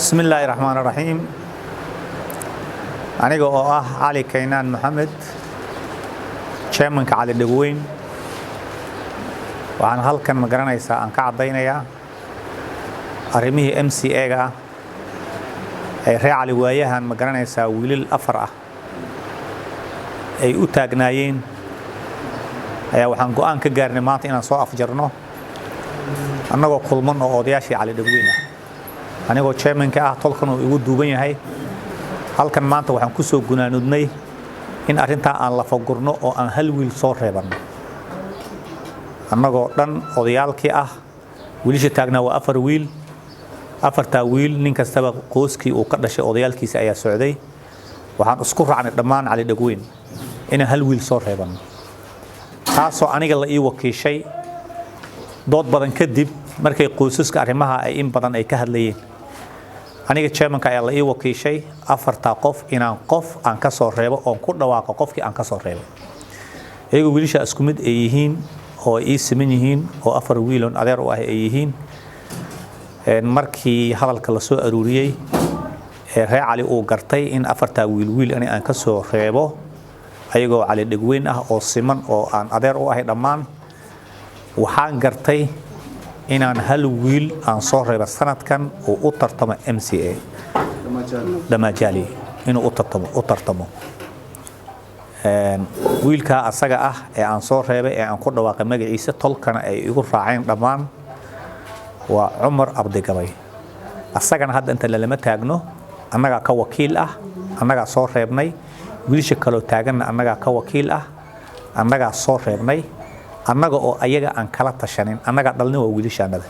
Bismi illaahi raxmaan raxiim. Aniga oo ah Cali Kaynaan Maxamed, chairmanka Cali Dhegweyn, waxaan halkan, ma garanaysaa, aan ka caddaynayaa arrimihii MCA-ga ah ee reer Cali waayahan, ma garanaysaa, wiilal afar ah ay u taagnaayeen ayaa waxaan go'aan ka gaarnay maanta inaan soo afjarno, annagoo kulman oo odayaashii Cali Dhegweyn ah, anigoo chairmanka ah, tolkan uu igu duuban yahay. Halkan maanta waxaan ku soo gunaanudnay in arrintaa aan lafagurno oo aan hal wiil soo reebanno, annagoo dhan odayaalkii ah. Wiilasha taagnaa waa afar wiil. Afartaa wiil nin kastaba qoyskii uu ka dhashay odayaalkiisa ayaa socday. Waxaan isku raacnay dhammaan Cali Dhegweyn inaan hal wiil soo reebanno, taasoo aniga la ii wakiishay. Dood badan kadib, markay qoysaska arrimaha ay in badan ay ka hadlayeen, aniga chairmanka ayaa la ii wakiishay afartaa qof inaan qof aan ka soo reebo oon ku dhawaaqo qofkii aan ka soo reebay, iyagoo wiilasha isku mid ay yihiin oo ay ii siman yihiin oo afar wiilon adeer u ah ay yihiin. Markii hadalka la soo aruuriyey ee reer Cali uu gartay in afartaa wiil wiil ani aan ka soo reebo, ayagoo Cali Dhegweyn ah oo siman oo aan adeer u ahay dhammaan, waxaan gartay inaan hal wiil aan soo reebo sanadkan uu u tartamo MCA Damaajali, inuu u tartamo. Wiilkaa asaga ah ee aan soo reebay ee aan ku dhawaaqay magaciisa, tolkana ay igu raaceen dhammaan, waa Cumar Abdigabay. Asagana hadda inta lalama taagno, annagaa ka wakiil ah, annagaa soo reebnay. Wiilasha kaloo taaganna annagaa ka wakiil ah, annagaa soo reebnay, annaga oo ayaga aan kala tashanin. Annagaa dhalnin, waa wiilashaanada.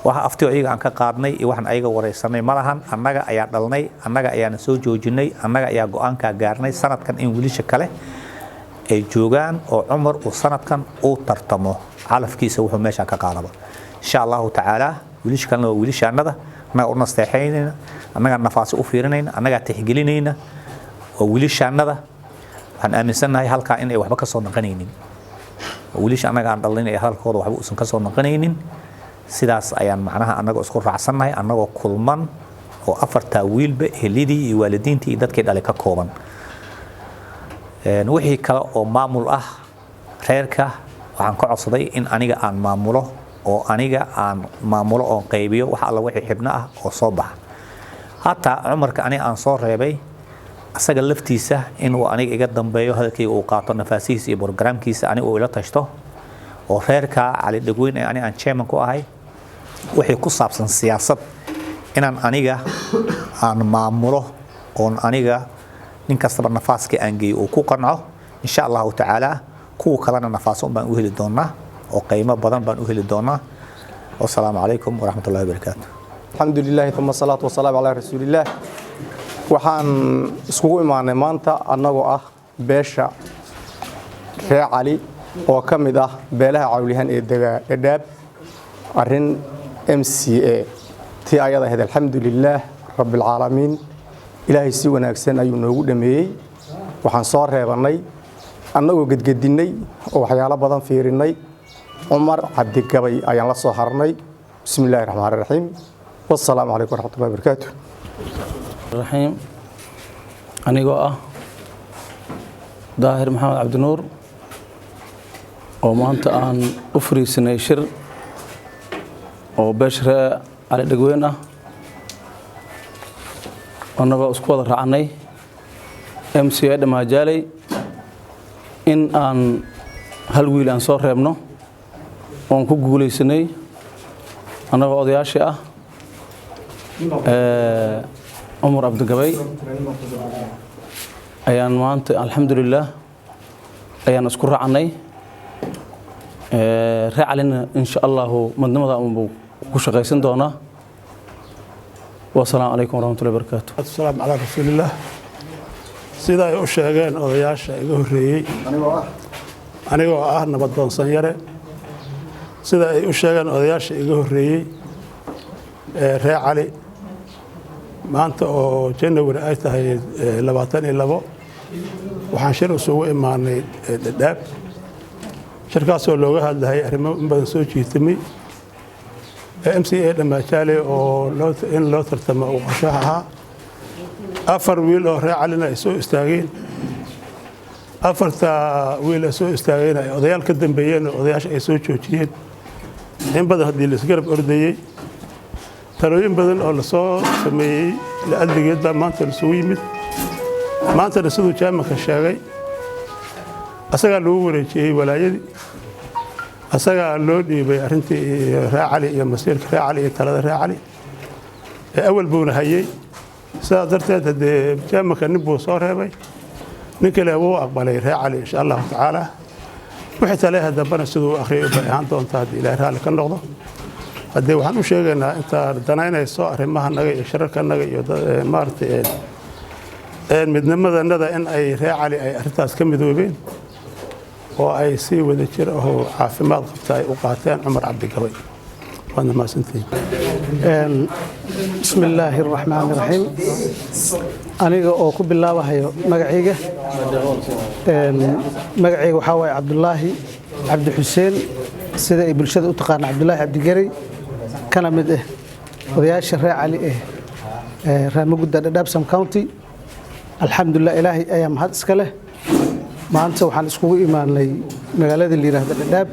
Waxa afti oo iyaga aan ka qaadnay iyo waxaan ayaga wareysanay ma lahan. Annaga ayaa dhalnay, annaga ayaana soo joojinay, annaga ayaa go'aankaa gaarnay sanadkan in wiilasha kale ay joogaan oo Cumar uu sanadkan uu tartamo, calafkiisa wuxuu meeshaan ka qaadaba, insha Allahu tacaala. Wiilasha kalena waa wiilashaanada, annagaa u nasteexaynayna, annagaa nafaasi u fiirinayna, annagaa tixgelinayna, waa wiilashaanada. Waxaan aaminsannahay halkaa in ay waxba ka soo naqanaynin, wiilasha annaga aan dhalnayn ee hadalkooda waxba uusan ka soo naqanaynin. Sidaas ayaan macnaha annagoo isku raacsannahay, annagoo kulman oo afartaa wiilba ehelidii iyo waalidiintii iyo dadkii dhalay ka kooban. Wixii kale oo maamul ah reerka waxaan ka codsaday in aniga aan maamulo oo aniga aan maamulo oon qaybiyo wax alla wixii xibno ah oo soo baxa. Hataa Cumarka aniga aan soo reebay, asaga laftiisa inuu aniga iga dambeeyo, hadalkayga uu qaato, nafaasihiisa iyo programkiisa aniga uu ila tashto, oo reerka Cali Dhegweyn ee aniga aan chairman ku ahay wixii ku saabsan siyaasad inaan aniga aan maamulo oon aniga nin kastaba nafaaskii aan geeyo uu ku qanco, insha Allahu tacaala. Kuwa kalena nafaaso baan u heli doonaa oo qiimo badan baan u heli doonaa. Wasalaamu calaykum waraxmat ullahi wabarakaatu. Alxamdu lilahi uma asalaatu wasalaamu calaa rasuulillaah. Waxaan iskugu imaanay maanta annagoo ah beesha reer Cali oo ka mid ah beelaha Cawlihan ee degaa Dhadhaab, arrin MCA tii ayada ahayd. Alxamdu lilaah rabbialcaalamiin, Ilaahay si wanaagsan ayuu noogu dhameeyey. Waxaan soo reebannay, annagoo gedgedinnay oo waxyaalo badan fiirinnay, Cumar Cabdigabay ayaan la soo harnay. Bismi illahi raxmaan raxiim, wassalaamu calaykum waraxmatullahi wabarakaatu. Raxiim. Anigoo ah Daahir Maxamed Cabdinuur, oo maanta aan u fariisanay shir oo beesha ree Cali Dhegweyn ah, annagoo isku wada raacnay MCA Dhammaajaaley in aan hal wiil aan soo reebno, oon ku guulaysanay annagoo odayaashii ah, Cumar Cabdigabay ayaan maanta, alxamdulilaah, ayaan isku raacnay. Ree Calina, insha Allahu, madnimada unbuu ku shaqaysan doonaa. Wasalaamu calaykum waraxmatullahi barakaatu. Asalaamu calaa rasuulillaah. Sida ay u sheegeen odayaasha iga horreeyey, anigoo ah Nabadoonsan Yare, sida ay u sheegeen odayaasha iga horreeyey ee reer Cali, maanta oo January ay tahay 22, waxaan shir isugu imaanay Dhadhaab. Shirkaasoo looga hadlayay arrimo in badan soo jiitamay. MCA Dhamaajaale oo in loo tartamo uu qorshaha ahaa, 4 wiil oo reer Calina ay soo istaageen. Afarta wiil ay soo istaageen ay odayaal ka dambeeyeen oo odayaasha ay soo joojiyeen. In badan haddii laisgarab ordayey, talooyin badan oo lasoo sameeyey la-adligeed baa maanta lasugu yimid. Maantana siduu jaamanka sheegay, asagaa lagu wareejiyey walaayadii, asagaa loo dhiibay arrintii reer Cali iyo masiirka reer Cali iyo talada reer Cali ee awal buuna hayey. Sidaas darteed haddee jaamanka nin buu soo reebay, nin kale wuu aqbalay reer Cali, insha Allahu tacaala. Wixii taleeha dambena siduu u akhriyay bay ahaan doontaa haddii Ilaahay raalli ka noqdo. Haddee waxaan u sheegaynaa intaa danaynayso arrimahanaga iyo shararkanaga iyo maaragtay midnimadanada in ay reer Cali ay arrintaas ka midoobeen oo ay si wada jir ahoo caafimaad qabta ay u qaateen Cumar Cabdigabay. Waadna mahadsantihiin. Bismi illaahi araxmaani raxiim. Aniga oo ku bilaabahayo magacayga, magacayga waxaa waaye Cabdulaahi Cabdi Xuseen, sida ay bulshada u taqaana Cabdulaahi Cabdigarey, kana mid ah odayaasha reer Cali eh Raamagudda, Dhadhaab Sub County. Alxamdulilah, Ilaahay ayaa mahad iska leh. Maanta waxaan iskugu imaanay magaalada la yidhaahda Dhadhaab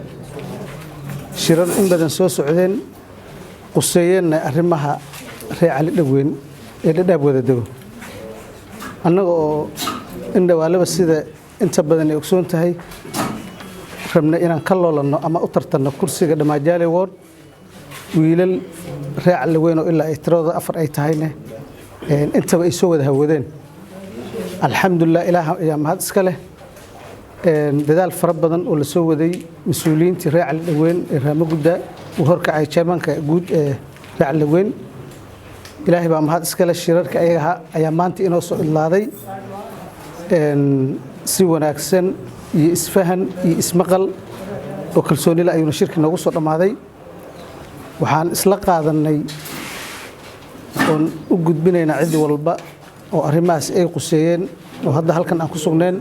shirar in badan soo socdeen, quseeyeenna arrimaha reer Cali Dhagweyn ee Dhadhaab wada dego. Annaga oo in dhawaalaba, sida inta badan ay ogsoon tahay, rabna inaan ka loolanno ama u tartanno kursiga Dhamaajaale Ward, wiilal reer Cali Weyn oo ilaa ay tiradooda 4 ay tahayne intaba ay soo wada hawadeen. Alxamdulilah, Ilaah ayaa mahad iska leh. Dadaal fara badan oo la soo waday, mas-uuliyiintii reer Cali Dhaweyn ee Raamagudda uu horkacay chairmanka guud ee reer Cali Dhaweyn, Ilaahay baa mahad iska leh. Shirarka ayaga ayaa maanta inoo soo idlaaday si wanaagsan iyo isfahan iyo ismaqal oo kalsoonila ayuuna shirki noogu soo dhammaaday. Waxaan isla qaadanay oon u gudbinaynaa cid walba oo arrimahaas ay quseeyeen oo hadda halkan aan ku sugneen,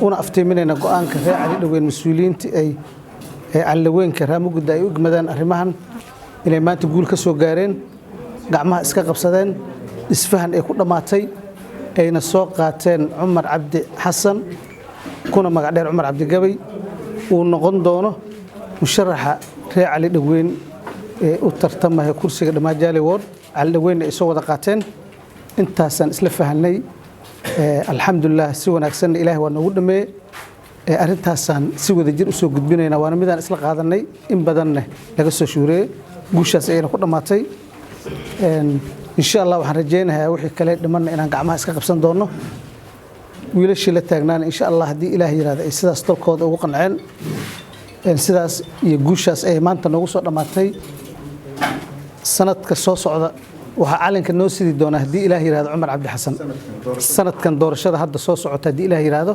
una aftiiminayna go'aanka reer Cali Dhaweyn, mas-uuliyiintii ay Calilaweenka Raamagudda ay u igmadaan arrimahan, inay maanta guul ka soo gaareen, gacmaha iska qabsadeen, isfahan ay ku dhammaatay, ayna soo qaateen Cumar Cabdi Xasan, kuna magac dheer Cumar Cabdigabay, uu noqon doono musharaxa reer Cali Dhaweyn ee u tartamaya kursiga Dhamaajaale Ward. Cali Dhaweynna ay soo wada qaateen. Intaasaan isla fahanay. Alxamdulilah, si wanaagsanna Ilahi waa noogu dhameeye. Arrintaasaan si wada jir usoo gudbinayna, waana midaan isla qaadanay, in badanna laga soo shuureeyey, guushaas ayayna ku dhammaatay. Insha Allah waxaan rajaynayaa wixii kale dhimanna inaan gacmaha iska qabsan doono, wiilashii la taagnaana insha Allah haddii Ilaah yiraahdo ay sidaas dalkooda ugu qanceen. Sidaas iyo guushaas ay maanta noogu soo dhammaatay. Sanadka soo socda waxaa calanka noo sidi doonaa haddii Ilaah yiraahdo Cumar Cabdi Xasan, sanadkan doorashada hadda soo socota haddii Ilaah yiraahdo.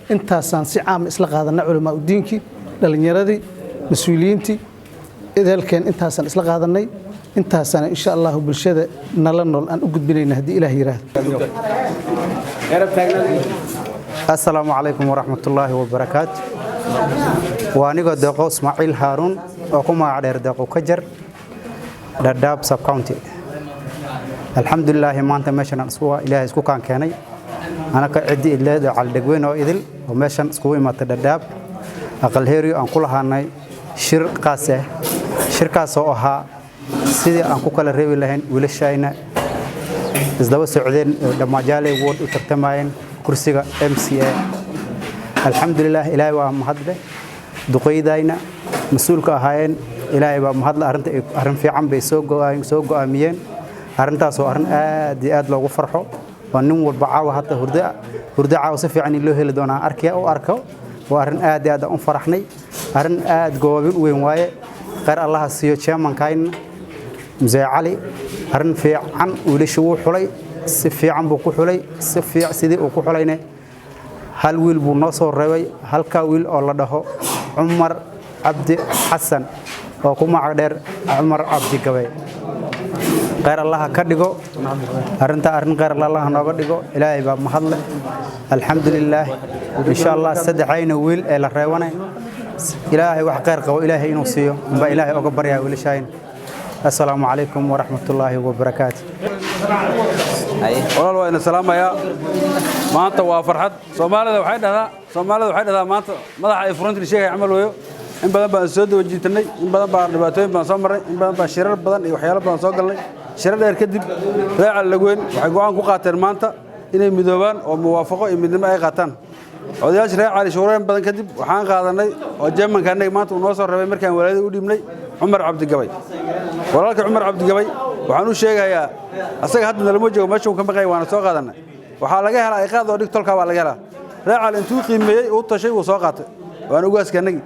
Intaasaan si caam isla qaadanay, culamaa udiinkii, dhallinyaradii, mas-uuliyiintii edeelkeen, intaasaan isla qaadanay. Intaasaan insha Allahu bulshada nala nool aan u gudbinayna haddii Ilaah yiraahdo. Assalaamu calaykum waraxmatullaahi wabarakaatu. Waa anigoo Deeqo Ismaaciil Haaruun oo ku magac dheer Deeqo Kajar, Dhadhaab Subcounty. Alxamdulilaahi, maanta meeshan aan isku Ilaahay isku kaan keenay anaka ciddi idleed oo Caldhegweyn oo idil oo meeshan iskugu imaatay Dhadhaab Aqalheeriyo aan ku lahaanay shir qaas ah, shirkaas oo ahaa sidii aan ku kala reebi lahayn wiilashayna isdaba socdeen Dhamaajaale Ward u tartamayeen kursiga MCA. Alxamdulilah, Ilaahay waa mahadle. Duqeydayna mas-uulka ahaayeen, Ilaahay baa mahadle. Arrinta arrin fiican bay soo go'aamiyeen. Arrintaas oo arrin aad iyo aad loogu farxo oo nin walba caawa hata hurdo hurdo caawa si fiican in loo heli doonaa arkaya u arko. Waa arrin aad iyo aad aan u faraxnay, arrin aad goobin u weyn waaye. Khayr Allaha siiyo chairmankayna Mzee Cali. Arrin fiican wiilasha wuu xulay, si fiican buu ku xulay. Si fiic sidii uu ku xulayne, hal wiil buu noo soo reebay, halkaa wiil oo la dhaho Cumar Cabdi Xasan oo ku magac dheer Cumar Cabdi Gabay. Khayr Allaha ka dhigo arrintaa, arrin khayr Allaha nooga dhigo. Ilaahay baa mahadle. Alxamdulilaah, insha Allah saddexayna wiil ee la reebanay, Ilaahay wax khayr qabo Ilaahay inuu siiyo umbaa Ilaahay oga baryaa wiilashayn. Assalaamu calaykum waraxmatullaahi wabarakaatu. Walaal, waa ina salaamayaa. Maanta waa farxad. Soomaalida waxay dhahdaa maanta madaxa ay furantii sheegay camal weeyo. In badan baan soo daba jiitanay, in badan baan dhibaatooyin baan soo marray, in badan baan shirar badan iyo waxyaalo badan soo galnay. Shirar dheer kadib, reer Calilagweyn waxay go'aan ku qaateen maanta inay midoobaan oo muwaafaqo iyo midnimo ay qaataan. Odayaasha reer Cali shuureen badan kadib waxaan qaadanay oo chairmanka annaga maanta uu noo soo rabay markaan walaayada u dhiibnay Cumar Cabdigabay. Walaalka Cumar Cabdigabay waxaan u sheegayaa, asaga hadda nalama joogo, meesha uu ka maqay, waana soo qaadanay. Waxaa laga helaa iqaad oo dhig tolka baa laga helaa. Reer Cali intuu qiimeeyey, uu tashay, wuu soo qaatay, waana ugaaska annagii.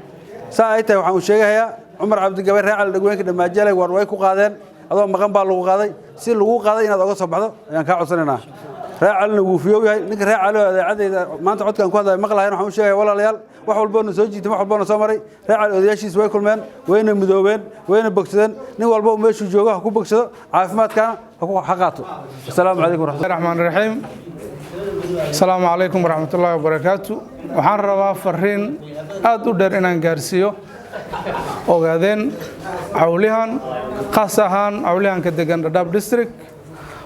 Saa ay tahay, waxaan u sheegayaa Cumar Cabdigabay, reer Cali Dhagweynka Dhamaajalay war way ku qaadeen. Adoo maqan baa lagu qaaday. Si lagu qaaday inaad oga soo baxdo ayaan kaa codsanaynaa. Reer Calina wuu fiyow yahay ninka reer Cali oo adeecadeyda maanta codkaan ku hadlaya maqlahayn. Waxaan u sheegaya, walaalayaal, wax walboona soo jiitay, wax walboona soo maray, reer Cali odayaashiis way kulmeen, wayna midoobeen, wayna bogsadeen. Nin walba meeshuu joogo ha ku bogsado, caafimaadkaana ha qaato. Asalaamu calaykum waraxmatullahi. Raxmaan raxiim. Asalaamu calaykum waraxmatullaahi wabarakaatu. Waxaan rabaa fariin aad u dheer inaan gaarsiiyo Ogaadeen Cawlihan, khaas ahaan Cawlihanka degan Dhadhaab District.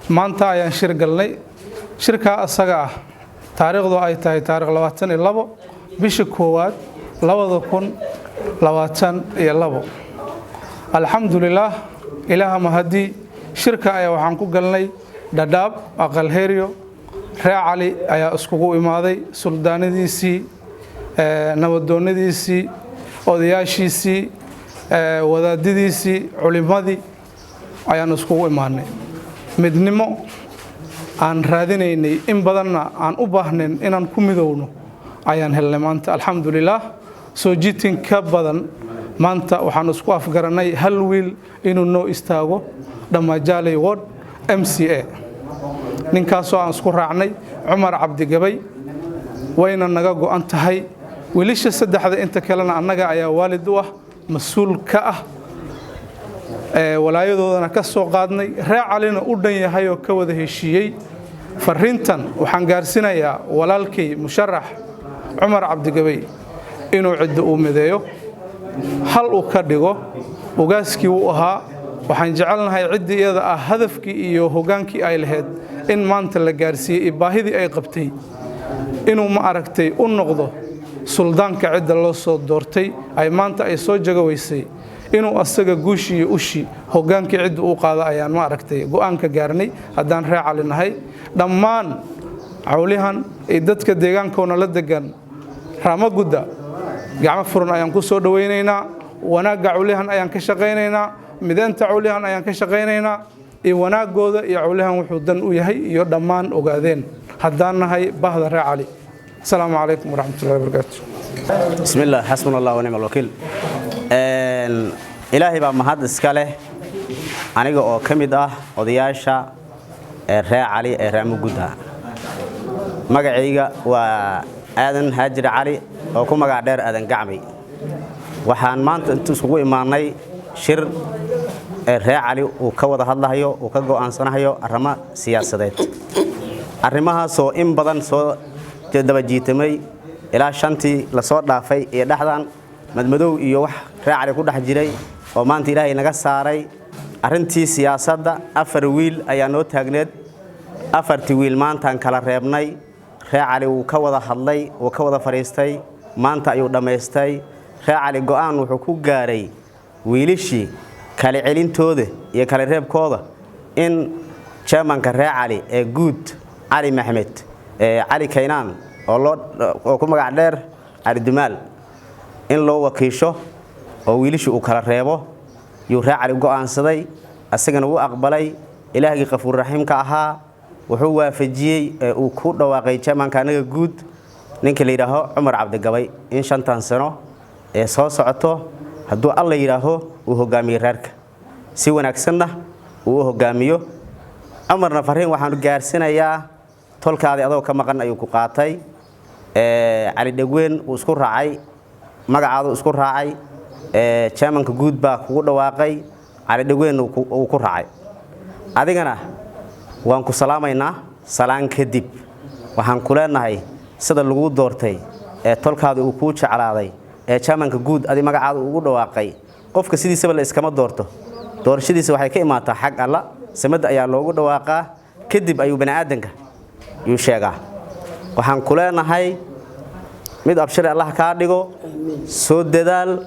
Maanta ayaan shir galnay. Shirkaa asaga ah, taariikhdu ay tahay taarikh 22 bisha koowaad 2022. Alxamdulilaah, Ilaaha mahadii. Shirka ayaa waxaan ku galnay Dhadhaab Aqalheryo. Ree Cali ayaa iskugu imaaday, suldaanadiisii, nabadoonnadiisii, odayaashiisii, wadaadadiisii, culimmadii ayaan iskugu imaanay. Midnimo aan raadinaynay in badanna aan u baahnayn inaan ku midowno ayaan helnay maanta, alxamdulilaah. Soo jiitin ka badan maanta waxaan isku afgarannay hal wiil inuu noo istaago Dhammaajaaley Ward MCA, ninkaasoo aan isku raacnay Cumar Cabdigabay. Wayna naga go'an tahay. Wiilasha saddexda inta kalena annaga ayaa waalid u ah, mas-uul ka ah, walaayadoodana ka soo qaadnay, ree Calina u dhan yahay oo ka wada heshiiyey. Fariintan waxaan gaarsiinayaa walaalkay musharax Cumar Cabdigabay inuu ciddo uu mideeyo, hal uu ka dhigo. Ugaaskii wuu ahaa. Waxaan jecelnahay ciddii iyada ah hadafkii iyo hogaankii ay lahayd in maanta la gaarsiiyey iyo baahidii ay qabtay inuu, ma aragtay, u noqdo suldaanka cidda loo soo doortay ay maanta ay soo jagawaysay, inuu asaga guushi iyo ushi hogaankii cidda uu qaado ayaan, ma aragtay, go'aanka gaarnay haddaan ree Cali nahay. Dhammaan Cawlihan iyo dadka deegaankoona la degan Raamagudda, gacmo furan ayaan ku soo dhowaynaynaa. Wanaagga Cawlihan ayaan ka shaqaynaynaa, mideenta Cawlihan ayaan ka shaqaynaynaa iyo wanaagooda iyo Cawlihan wuxuu dan u yahay iyo dhammaan Ogaadeen haddaan nahay bahda ree Cali. Asalaamu calaykum waraxmatullahi wabarakaatu. بسم الله، حسبنا الله ونعم الوكيل. Ilaahay baa mahad iska leh. Aniga oo ka mid ah odayaasha ee reer Cali ee Raamugudda, magacayga waa Aadan Haajir Cali oo ku magac dheer Aadan Gacmay. Waxaan maanta intu isugu imaanay shir ee reer Cali uu ka wada hadlahayo, uu ka go'aansanahayo arrimo siyaasadeed, arrimahaasoo in badan soo daba jiitamay ilaa shantii lasoo dhaafay iyo dhexdan madmadow iyo wax reer Cali ku dhex jiray oo maanta Ilaahay naga saaray. Arrintii siyaasadda afar wiil ayaa noo taagneed. Afartii wiil maantaan kala reebnay. Reer Cali wuu ka wada hadlay, wuu ka wada fadhiistay, maanta ayuu dhammaystay. Reer Cali go'aan wuxuu ku gaaray wiilishii kala celintooda iyo kala reebkooda in chairmanka reer Cali ee guud, Cali Maxmed Cali Kaynaan oo loo oo ku magac dheer Cali Dumaal, in loo wakiisho oo wiilishii uu kala reebo yuu reer Cali go'aansaday. Asagana wuu aqbalay. Ilaahgii Qafuur Raxiimka ahaa wuxuu waafajiyey ee uu ku dhawaaqay chairmanka anaga guud, ninka la yidhaaho Cumar Cabdigabay, in 5tan sano ee soo socoto, hadduu Alla yidhaaho, uu hogaamiyo reerka, si wanaagsanna uu u hogaamiyo. Cumarna fariin waxaanu gaarsiinayaa: tolkaadii adoo ka maqan ayuu ku qaatay. Cali Dhegweyn uu isku raacay, magacaadu isku raacay, chairmanka guud baa kugu dhawaaqay, Cali Dhegweyn uu ku raacay. Adigana waan ku salaamaynaa. Salaan kadib, waxaan ku leenahay sida lagu doortay ee tolkaada uu kuu jeclaaday ee chairmanka guud adi magacaada ugu dhawaaqay, qofka sidiisaba la iskama doorto. Doorashadiisa waxay ka imaataa xag Alla, samada ayaa loogu dhawaaqaa, kadib ayuu bani'aadanka yuu sheegaa. Waxaan ku leenahay mid abshir Allah kaa dhigo, soo dadaal,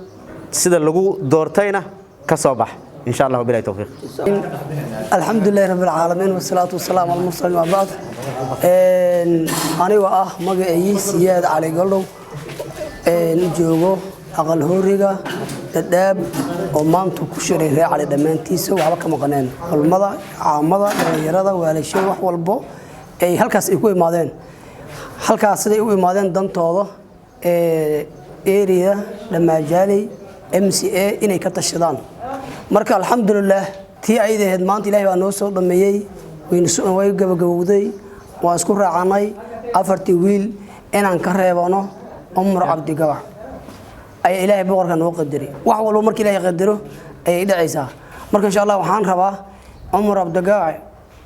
sida lagu doortayna ka soo bax insha Allah. Bilahi tawfiiq. الحمد لله رب العالمين، والصلاة والسلام على المرسلين، وبعد. Anigoo ah magacii Siyaad Cali Gollow, joogo Aqal Hooriga Dhadhaab, oo maanta ku shiray reer Cali dhammaantiisa, waxba ka maqneen, culmada, caamada, dhalinyarada, waalasho, wax walbo ay halkaas ay ku imaadeen. Halkaas siday u imaadeen dantooda area Dhammaajaaley MCA inay ka tashadaan. Marka alxamdulilaah, tii ayda ahayd maanta Ilahay baa noo soo dhameeyey, way gabagabowday. Waan isku raacannay afartii wiil inaan ka reebano Cumar Cabdigabac ayaa Ilaahay boqorka noo qadaray. Wax walba marka Ilaahay qadaro ayay dhacaysaa. Marka insha Allah waxaan rabaa Cumar Cabdigabac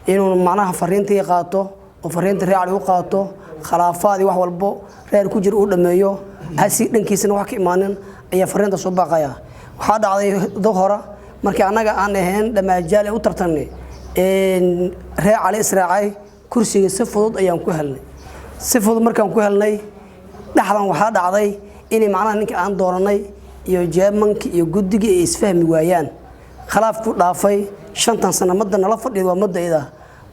inuu macnaha fariintii qaato oo fariinta reer Cali u qaato, khilaafaadii wax walbo reer ku jira uu dhameeyo, hasi dhankiisana wax ka imaanin ayaa fariinta soo baaqaya. Waxaa dhacday dad hore markii annaga aan ahayn Dhamaajaal u tartanay, reer Cali israacay, kursiga si fudud ayaan ku helnay. Si fudud markaan ku helnay dhexdan, waxaa dhacday inay macnaha ninka aan dooranay iyo chairmanka iyo guddigii ay isfahmi waayaan, khilaafku dhaafay 5-tan sano madda nala fadhiid waa madayda.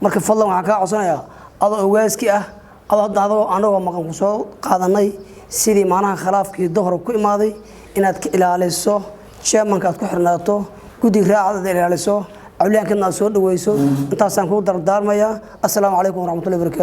Marka fadlan waxaan kaa codsanayaa, adoo ogaaski ah, adoo hadda adoo anagoo maqan ku soo qaadanay, sidii macnaha khilaafkii dohor ku imaaday inaad ka ilaaliso, chairmanka aad ku xirnaato, guddiga raacad aad ilaaliso, cawliyaankana aad soo dhaweyso. Intaasaan kuu dardaarmayaa. Assalaamu calaykum waraxmatullahi barakatu.